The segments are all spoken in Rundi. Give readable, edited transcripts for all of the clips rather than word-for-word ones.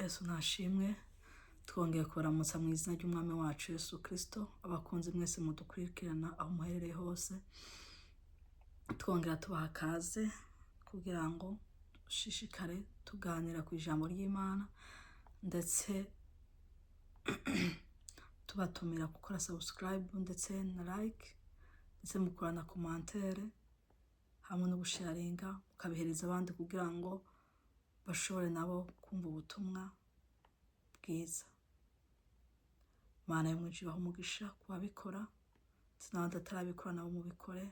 Yesu nashimwe. Twongeye kubaramutsa mu izina ry'Umwami wacu Yesu Kristo. Abakunzi mwese mudukurikirana aho muherereye hose, twongera tubaha kaze kugira ngo dushishikare tuganira ku ijambo ry'Imana, ndetse tubatumira gukora subscribe ndetse na like, ndetse mukora na commentaire hamwe no gusharinga, mukabihereza abandi kugira ngo bashobore nabo kumva ubutumwa bwiza. Imana yo mu ijuru ibahe umugisha ku babikora, ndetse n'abandi batarabikora nabo mubikore.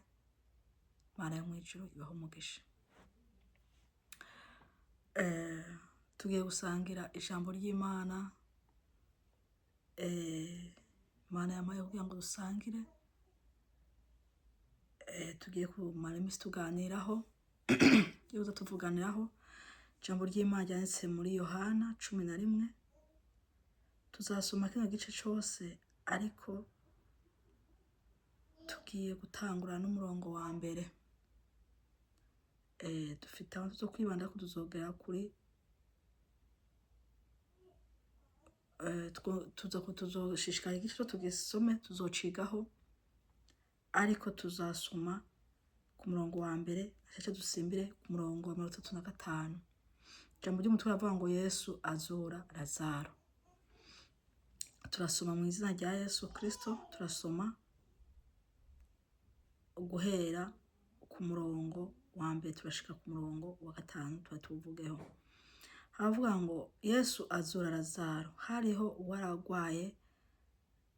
Imana yo mu ijuru ibahe umugisha. Tugiye gusangira ijambo ry'Imana. Imana yampaye kugira ngo dusangire. Tugiye kumara iminsi tuganiraho, tugiye kuza tuvuganiraho ijambo ry'Imana ryanditse muri Yohana 11. Tuzasoma kino gice cose, ariko tugiye gutangura n'umurongo wa mbere. Dufite aho tuzo kwibanda ko tuzogera kuri tuza tuzoshishikara igice tugisome, tuzocigaho, ariko tuzasoma ku murongo wa mbere, acaca dusimbire ku murongo wa 35. Ijambo ry'umutwe riravuga ngo Yesu azura Lazaro. Turasoma mu izina rya Yesu Kristo. Turasoma guhera ku murongo wa mbere turashika ku murongo wa gatanu, tuba tuwuvugeho. Haravuga ngo Yesu azura Lazaro. Hariho uwaragwaye,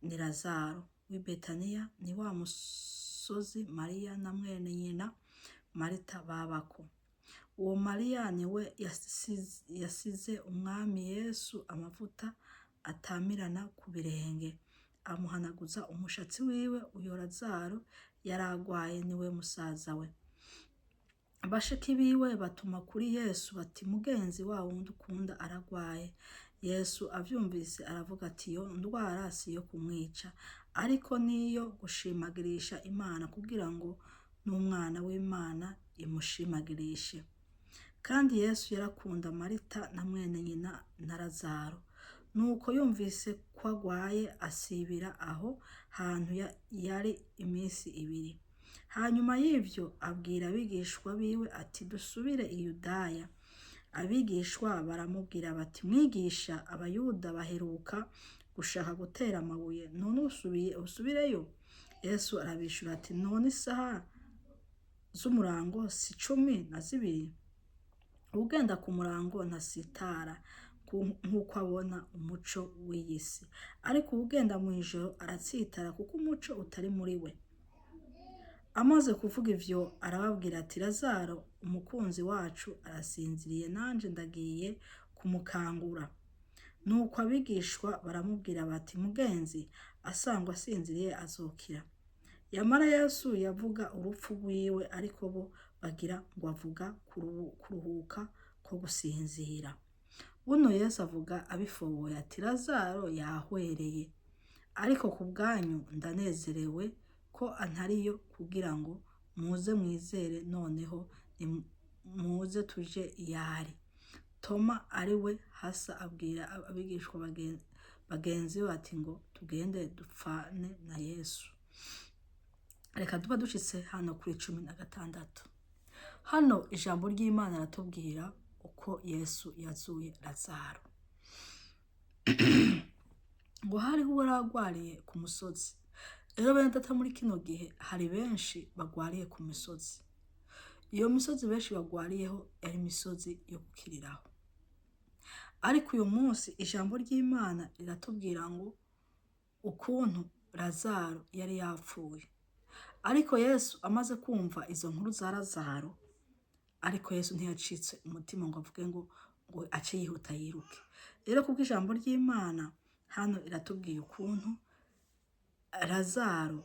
ni Lazaro w'i Betaniya, ni wa musozi Mariya na mwene nyina Marita babako. Uwo Mariya niwe yasize Umwami Yesu amavuta atamirana ku birenge, amuhanaguza umushatsi wiwe. Uyo Lazaro yaragwaye, niwe musaza we. Bashiki biwe batuma kuri Yesu bati: "Mugenzi, wa wundi ukunda aragwaye." Yesu avyumvise aravuga ati: "Iyo ndwara si iyo kumwica, ariko niyo gushimagirisha Imana, kugira ngo n'Umwana w'Imana imushimagirishe." Kandi Yesu yarakunda Marita na mwene nyina na Lazaro. Nuko yumvise ko agwaye, asibira aho hantu yari iminsi 2. Hanyuma y'ivyo abwira abigishwa biwe ati: "Dusubire i Yudaya." Abigishwa baramubwira bati: "Mwigisha, Abayuda baheruka gushaka gutera amabuye, none usubiye usubireyo?" Yesu arabishura ati: "None isaha z'umurango si 12? Ugenda ku murango ntasitara, nk'uko abona umuco w'iyi si. Ariko uwugenda mw'ijoro aratsitara, kuko umuco utari muri we." Amaze kuvuga ivyo, arababwira ati: "Lazaro umukunzi wacu arasinziriye, nanje ndagiye kumukangura." Nuko abigishwa baramubwira bati: "Mugenzi, asangwa asinziriye azokira." Yamara Yesu yavuga urupfu rwiwe, ariko bo bagira ngo avuga kuruhuka ko gusinzira. Buno Yesu avuga abifoboye ati: "Lazaro yahwereye. Ariko ku bwanyu ndanezerewe ko antariyo, kugira ngo muze mwizere. Noneho muze tuje iyari." Toma, ari we Hasa, abwira abigishwa bagenzi be ati: "Ngo tugende dupfane na Yesu." Reka tuba dushitse hano kuri 16. Hano ijambo ry'Imana aratubwira uko Yesu yazuye Lazaro. Ngo hariho uwaragwariye ku musozi. Rero bene data, muri kino gihe hari benshi bagwariye ku misozi. Iyo misozi benshi bagwariyeho yari imisozi yo gukiriraho, ariko uyu munsi ijambo ry'Imana riratubwira ngo ukuntu Lazaro yari yapfuye. Ariko Yesu amaze kumva izo nkuru za Lazaro, ariko Yesu ntiyacitse umutima ngo avuge ngo ace yihuta yiruke. Rero kubwo ijambo ry'Imana hano iratubwiye ukuntu Lazaro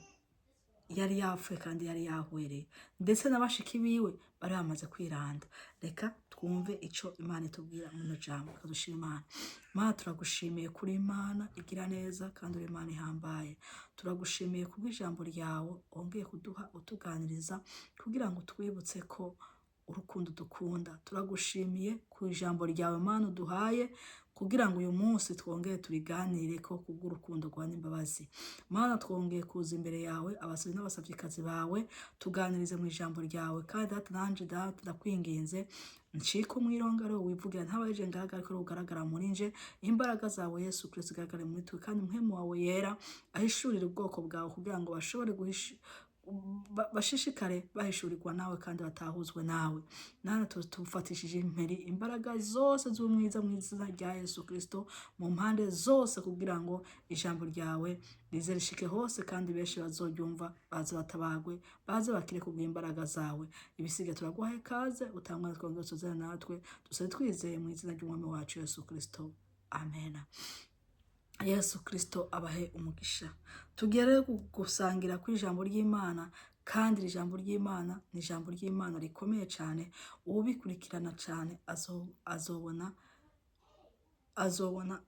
yari yapfuye kandi yari yahwereye, ndetse na bashiki biwe bari bamaze kwiranda. Reka twumve ico Imana itubwira muno jambo. Reka dushime Imana. Mana, turagushimiye kuri Imana igira neza kandi uri Imana ihambaye. Turagushimiye kubw'ijambo ryawe wongeye kuduha, utuganiriza kugira ngo twibutse ko Urukundo dukunda, turagushimiye ku ijambo ryawe Mana uduhaye kugira ngo uyu munsi twongere turiganire ko kubw'urukundo rwa n'imbabazi. Mana, twongeye kuza imbere yawe, abasabyi n'abasavyikazi bawe, tuganirize mu ijambo ryawe. Kandi Data, nanje Data ndakwinginze, ncike umwirongo ariwo wivugira, ntabaje ngaragara ko ugaragara muri nje. Imbaraga zawe Yesu Kristo ugaragare muri twe, kandi Mpwemu wawe yera ahishurire ubwoko bwawe kugira ngo bashobore bashishikare bahishurirwa nawe kandi batahuzwe nawe. Nana tufatishije imperi imbaraga zose z'umwiza mu izina rya Yesu Kristo mu mpande zose, kugira ngo ijambo ryawe rize rishike hose, kandi benshi bazoryumva baze batabagwe, baze bakire kubw'imbaraga zawe. Ibisigaye turaguhaye ikaze, utangwa twongere tuzane natwe. Dusabe twizeye mu izina ry'Umwami wacu Yesu Kristo, amena. Yesu Kristo abahe umugisha. Tugere gusangira ku ijambo ry'Imana, kandi iri jambo ry'Imana ni ijambo ry'Imana rikomeye cyane. Ubikurikirana cyane azobona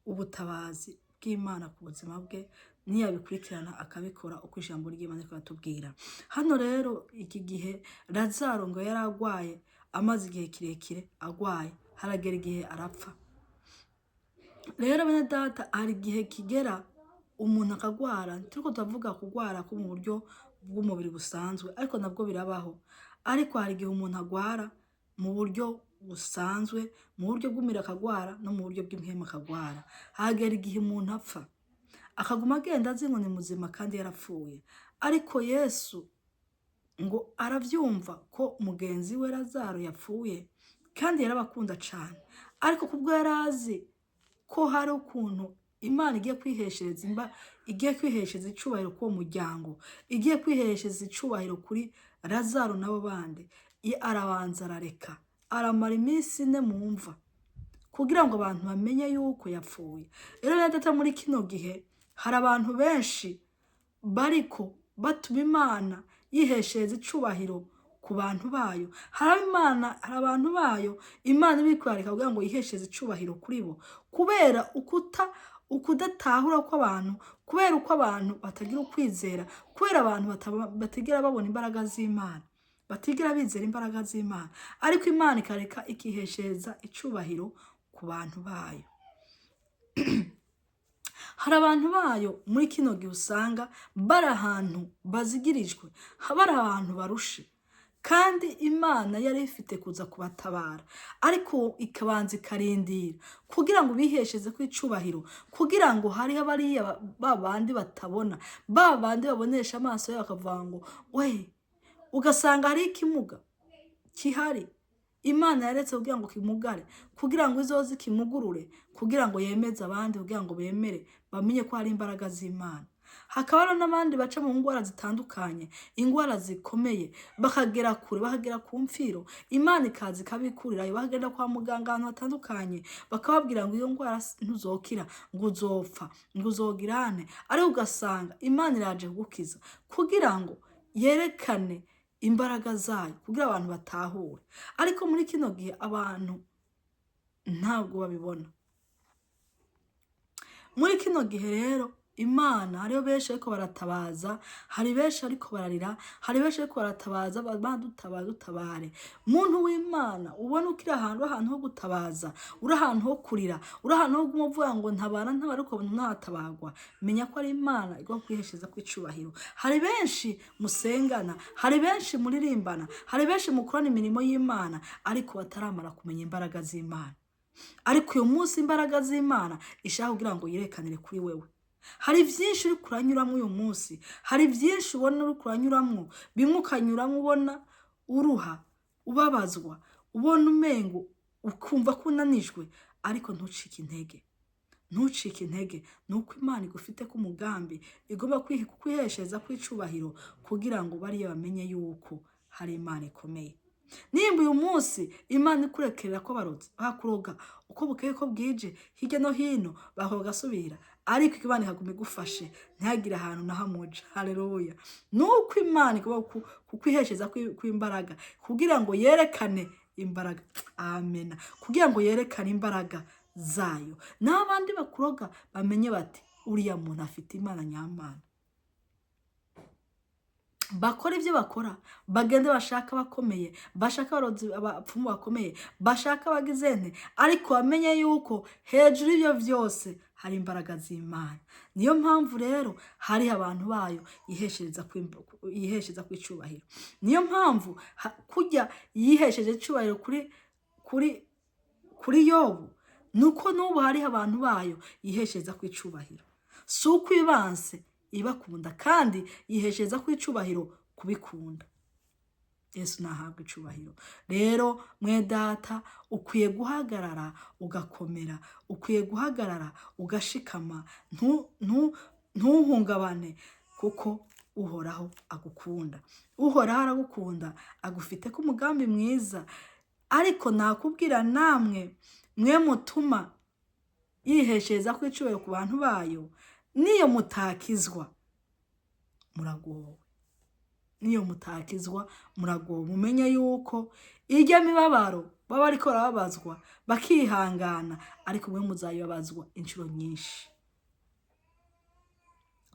ubutabazi bw'Imana ku buzima bwe, niyabikurikirana akabikora uko ijambo ry'Imana riko ratubwira. Hano rero iki gihe Lazaro ngo yari agwaye, amaze igihe kirekire agwaye, haragera igihe arapfa. Rero bene Data, hari igihe kigera umuntu akagwara. Turiko turavuga kugwara ko mu buryo bw'umubiri busanzwe, ariko nabwo birabaho. Ariko hari igihe umuntu agwara mu buryo busanzwe, mu buryo bw'umubiri akagwara, no mu buryo bw'impwemu akagwara. Hagera igihe umuntu apfa, akaguma agenda azi ngo ni muzima kandi yarapfuye. Ariko Yesu ngo aravyumva ko mugenzi we Lazaro yapfuye, kandi yarabakunda cane. Ariko kubwo yari azi ko hari ukuntu Imana igiye kwiheshereza imba, igiye kwiheshereza icubahiro k'uwo muryango, igiye kwiheshereza icubahiro kuri Lazaro nabo bandi, arabanza arareka aramara iminsi 4 mu mva kugira ngo abantu bamenye yuko yapfuye. Rero bene Data, muri kino gihe hari abantu benshi bariko batuma Imana yiheshereza icubahiro ku bantu bayo. Hari Imana, hari abantu bayo Imana ibikwarika kugira ngo yiheshereze icubahiro kuri bo, kubera ukudatahura kw'abantu, kubera uko abantu batagira ukwizera, kubera abantu batigera babona imbaraga z'Imana, batigera bizera imbaraga z'Imana. Ariko Imana ikareka ikiheshereza icubahiro ku bantu bayo. Hari abantu bayo muri kino gihe usanga bari ahantu bazigirijwe, bari ahantu barushe, kandi Imana yari ifite kuza kubatabara, ariko ikabanza ikarindira kugira ngo bihesheze ko icubahiro, kugira ngo hariho bariya ba bandi batabona, ba bandi babonesha amaso yabo bakavuga ngo we, ugasanga hari ikimuga kihari Imana yaretse kugira ngo kimugare, kugira ngo izoze kimugurure, kugira ngo yemeze abandi, kugira ngo bemere bamenye ko hari imbaraga z'Imana. Hakaba hariho n'abandi baca mu ngwara zitandukanye, ingwara zikomeye, bakagera kure, bakagera ku mfiro, Imana ikaza ikabikurirayo. Bakagenda kwa muganga ahantu hatandukanye, bakababwira ngo iyo ngwara ntuzokira, ngo uzopfa, ngo uzogirane. Ariko ugasanga Imana iraje kugukiza kugira ngo yerekane imbaraga zayo, kugira abantu batahure. Ariko muri kino gihe abantu ntabwo babibona. Muri kino gihe rero Imana, hariho benshi ariko baratabaza, hari benshi ariko bararira, hari benshi ariko baratabaza, badutabara, dutabare. Muntu w'Imana, ubona ukiri ahantu, uri ahantu ho gutabaza, uri ahantu ho kurira, uri ahantu ho kuguma uvuga ngo ntabara, ntabara, ariko ntatabagwa, menya ko ari Imana igomba kwiheshereza kw'icubahiro. Hari benshi musengana, hari benshi muririmbana, hari benshi mukorana imirimo y'Imana, ariko bataramara kumenya imbaraga z'Imana. Ariko uyu munsi imbaraga z'Imana ishaka kugira ngo yirekanire kuri wewe. Hari vyinshi uriko uranyuramwo uyu munsi, hari vyinshi ubona uriko uranyuramwo, bimwe ukanyuramwo ubona uruha, ubabazwa, ubona umengo ukumva ko unanijwe, ariko ntucike intege. Ntucike intege, nuko Imana igufite ku mugambi, igomba kukwiheshereza kw'icubahiro kugira ngo bariya bamenye yuko hari Imana ikomeye. Nimba uyu munsi Imana ikurekerera ko abarozi bakuroga uko bukeye ko bwije, hirya no hino bagasubira, ariko Imana ikaguma igufashe, ntihagire ahantu na hamwe uja. Haleluya! Nuko Imana igomba kukwiheshereza kw'imbaraga kugira ngo yerekane imbaraga, amena, kugira ngo yerekane imbaraga zayo, n'abandi bakuroga bamenye bati uriya muntu afite Imana nyamana. Bakora ibyo bakora, bagende bashaka abakomeye, bashaka abarozi, abapfumu bakomeye, bashaka abagizene, ariko bamenye yuko hejuru y'ibyo byose hari imbaraga z'Imana. Niyo mpamvu rero hariho abantu bayo yiheshereza ku icubahiro. Niyo mpamvu kurya yihesheje icubahiro kuri Yobu, nuko n'ubu hariho abantu bayo yiheshereza ku icubahiro. Si uko ibanse ibakunda, kandi yiheshereza ku icubahiro kubikunda. Yesu nahabwa icubahiro. Rero mwe data, ukwiye guhagarara ugakomera, ukwiye guhagarara ugashikama, ntuhungabane, kuko Uhoraho agukunda. Uhoraho aragukunda, agufite ko umugambi mwiza. Ariko nakubwira namwe mwe mutuma yiheshereza ko icubahiro ku bantu bayo, niyo mutakizwa muragowe. Niyo mutakizwa muragowe. Mumenye yuko ijya mibabaro baba bariko barababazwa bakihangana, ariko mwe muzayibabazwa inshuro nyinshi.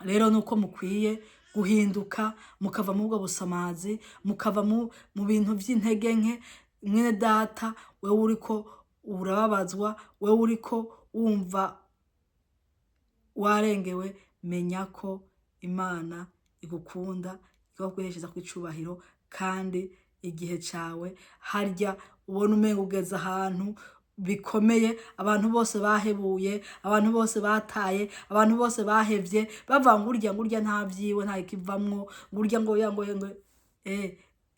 Rero nuko mukwiye guhinduka, mukava mu bwo busamazi, mukava mu bintu by'intege nke. Mwene data, wewe uriko urababazwa, wewe uriko wumva warengewe, menya ko Imana igukunda, ikaguheshereza ku icubahiro. Kandi igihe cawe harya ubona umenga ugeze ahantu bikomeye, abantu bose bahebuye, abantu bose bataye, abantu bose bahevye, bavuga ngo urya, ngo urya nta vyiwe, nta ikivamwo, ngo urya, ngo ya, ngo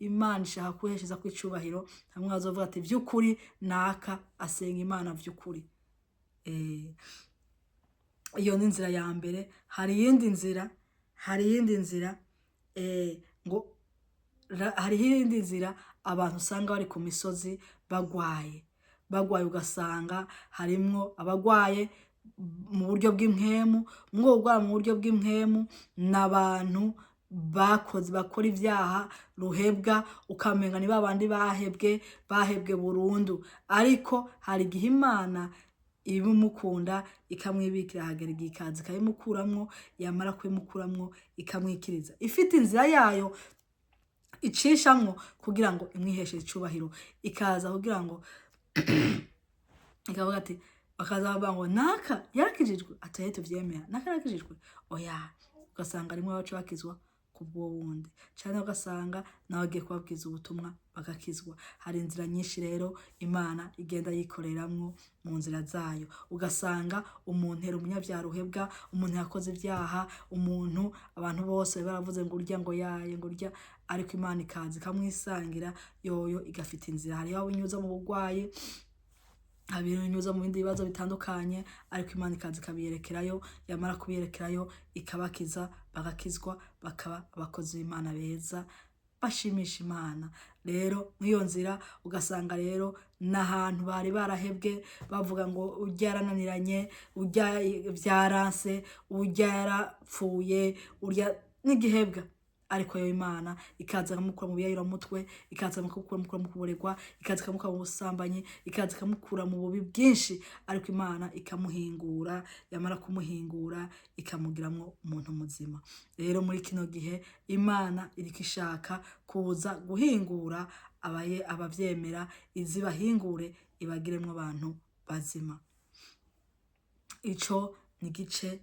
Imana ishaka kuheshereza ku icubahiro, hamwe bazovuga ati vy'ukuri naka asenga Imana vy'ukuri. Iyo ni inzira ya mbere. Hari iyindi nzira, hari iyindi nzira, ngo hariho iyindi nzira. Abantu usanga bari ku misozi bagwaye, bagwaye, ugasanga harimwo abagwaye mu buryo bw'impwemu. Muri ubwo burwara mu buryo bw'impwemu ni abantu bakoze, bakora ibyaha ruhebwa, ukamenga ni babandi bahebwe, bahebwe burundu. Ariko hari igihe Imana ibimukunda ikamwibikira, hagera igihe ikaza ikabimukuramwo. Yamara kubimukuramwo ikamwikiriza, ifite inzira yayo icishamwo kugira ngo imwiheshe icubahiro. Ikaza kugira ngo ikavuga ati, bakaza bavuga ngo naka yarakijijwe, ati tuvyemera, naka yarakijijwe, oya. Ugasanga rimwe baca bakizwa kubwo wundi, cyane ugasanga nawe agiye kubabwiza ubutumwa bagakizwa. Hari inzira nyinshi rero Imana igenda yikoreramwo mu nzira zayo. Ugasanga umuntu yari umunyabyaha ruhebwa, umuntu yakoze ibyaha, umuntu abantu bose baravuze ngo urya, ngo yaye, ngo urya, ariko Imana ikaza ikamwisangira yoyo, igafita inzira. Hariho abo inyuza mu burwayi, abinyuza mu bindi bibazo bitandukanye, ariko Imana ikaza ikabiyerekerayo. Yamara kubiyerekerayo ikabakiza, bagakizwa, bakaba abakozi b'Imana beza bashimisha Imana. Rero mw'iyo nzira ugasanga rero n'ahantu bari barahebwe, bavuga ngo urya yarananiranye, urya byaranse, urya yarapfuye, urya n'igihebwa, ariko yo Imana ikaza ikamukura mu biyayuramutwe, ikaza ikamukura mu kuboregwa, ikaza ikamukura mu busambanyi, ikaza ikamukura mu bubi bwinshi, ariko Imana ikamuhingura. Yamara kumuhingura ikamugiramwo umuntu muzima. Rero muri kino gihe Imana iriko ishaka kuza guhingura abaye abavyemera, izibahingure ibagiremwo abantu bazima. Ico ni igice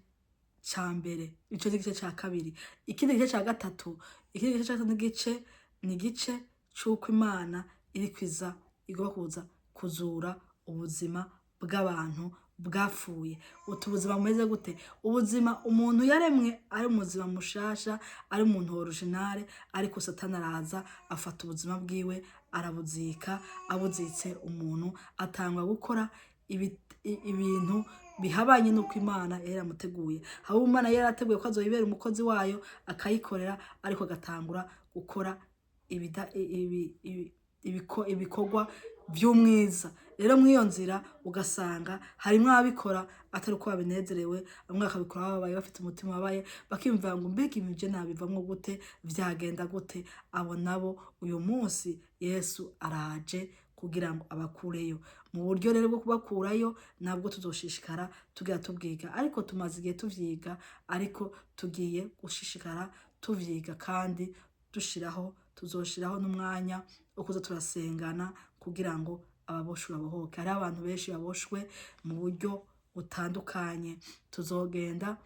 ca mbere, ico ni igice ca kabiri. Ikindi gice ca gatatu, ikindi gice ca gatatu ni igice c'uko Imana iriko iza, igomba kuza kuzura ubuzima bw'abantu bwapfuye. Utu buzima bumeze gute? Ubuzima umuntu yaremwe ari umuzima mushasha, ari umuntu originale, ariko Satani araza afata ubuzima bwiwe arabuzika. Abuzitse, umuntu atangwa gukora ibintu bihabanye n'uko Imana yari yaramuteguye. Haba Imana yari yarateguye ko azoyibera umukozi wayo akayikorera, ariko agatangura gukora ibikorwa by'umwiza. Rero mw'iyo nzira ugasanga harimwo ababikora atari uko babinezerewe, bamwe bakabikora bababaye, bafite umutima wabaye, bakiyumvira ngo mbega ibintu je nabivamwo gute, vyagenda gute? Abo nabo uyu munsi Yesu araje kugira ngo abakureyo. Mu buryo rero bwo kubakurayo nabwo tuzoshishikara tugira tubwiga, ariko tumaze igihe tuvyiga, ariko tugiye gushishikara tuvyiga kandi. Dushiraho, tuzoshiraho n'umwanya wo kuza turasengana kugira ngo ababoshwe babohoke. Hariho abantu benshi baboshwe mu buryo butandukanye. Tuzogenda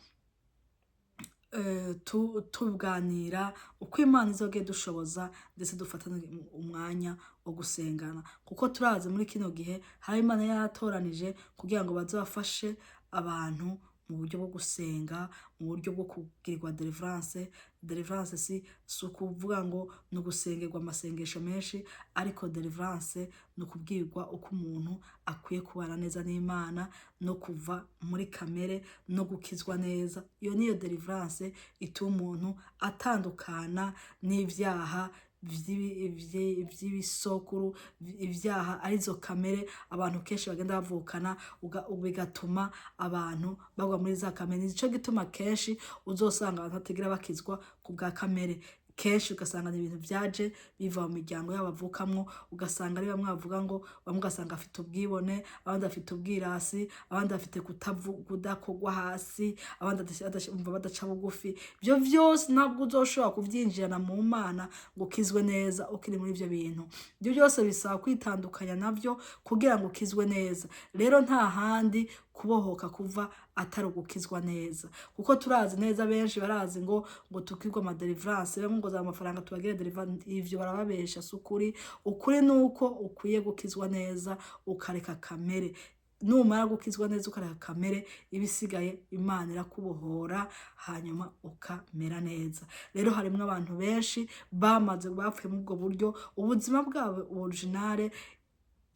tuganira uko Imana izogenda idushoboza, ndetse dufata umwanya wo gusengana, kuko turazi muri kino gihe hari Imana yaratoranije kugira ngo baze bafashe abantu mu buryo bwo gusenga, mu buryo bwo kugirirwa deliverance. Deliverance si ukuvuga ngo ni ugusengerwa amasengesho menshi, ariko deliverance ni ukubwirwa uko umuntu akwiye kubana neza n'Imana no kuva muri kamere no gukizwa neza. Iyo niyo deliverance ituma umuntu atandukana n'ivyaha vy'ibisokuru, ivyaha arizo kamere abantu kenshi bagenda bavukana, bigatuma abantu bagwa muri za kamere. Nico gituma kenshi uzosanga abantu batigera bakizwa ku bwa kamere. Kenshi ugasanga ni ibintu vyaje biva mu miryango yabo bavukamwo. Ugasanga ari bamwe bavuga ngo, bamwe ugasanga afite ubwibone, abandi bafite ubwirasi, abandi bafite kudakogwa hasi, abandi bumva badaca bugufi. Ivyo vyose ntabwo uzoshobora kuvyinjirana mu Mana ngo ukizwe neza ukiri muri ivyo bintu. Ivyo byose bisaba kwitandukanya navyo kugira ngo ukizwe neza. Rero nta handi kubohoka kuva atari ugukizwa neza, kuko turazi neza, benshi barazi ngo tukirwa ama deliverance, bamwe ngo za amafaranga tubagire deliverance. Ivyo barababesha, si ukuri. Ukuri nuko ukwiye gukizwa neza, ukareka kamere. Numara gukizwa neza, ukareka kamere, ibisigaye Imana irakubohora, hanyuma ukamera neza. Rero harimwo abantu benshi bamaze bapfuye muri ubwo buryo. Ubuzima bwabo originale,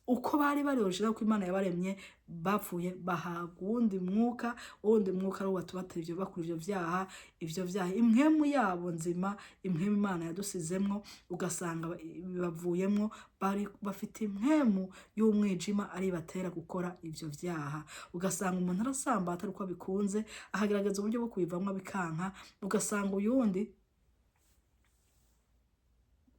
uko bari bari original, uko Imana yabaremye, bapfuye bahabwa uwundi mwuka. Uwundi mwuka ari batuma batera ivyo, bakora ivyo vyaha. Ivyo vyaha, impwemu yabo nzima, impwemu Imana yadusizemwo, ugasanga bavuyemwo, bari bafite impwemu y'umwijima ari batera gukora ivyo vyaha. Ugasanga umuntu arasamba atari uko abikunze, akagerageza uburyo bwo kubivamwo bikanka. Ugasanga uyundi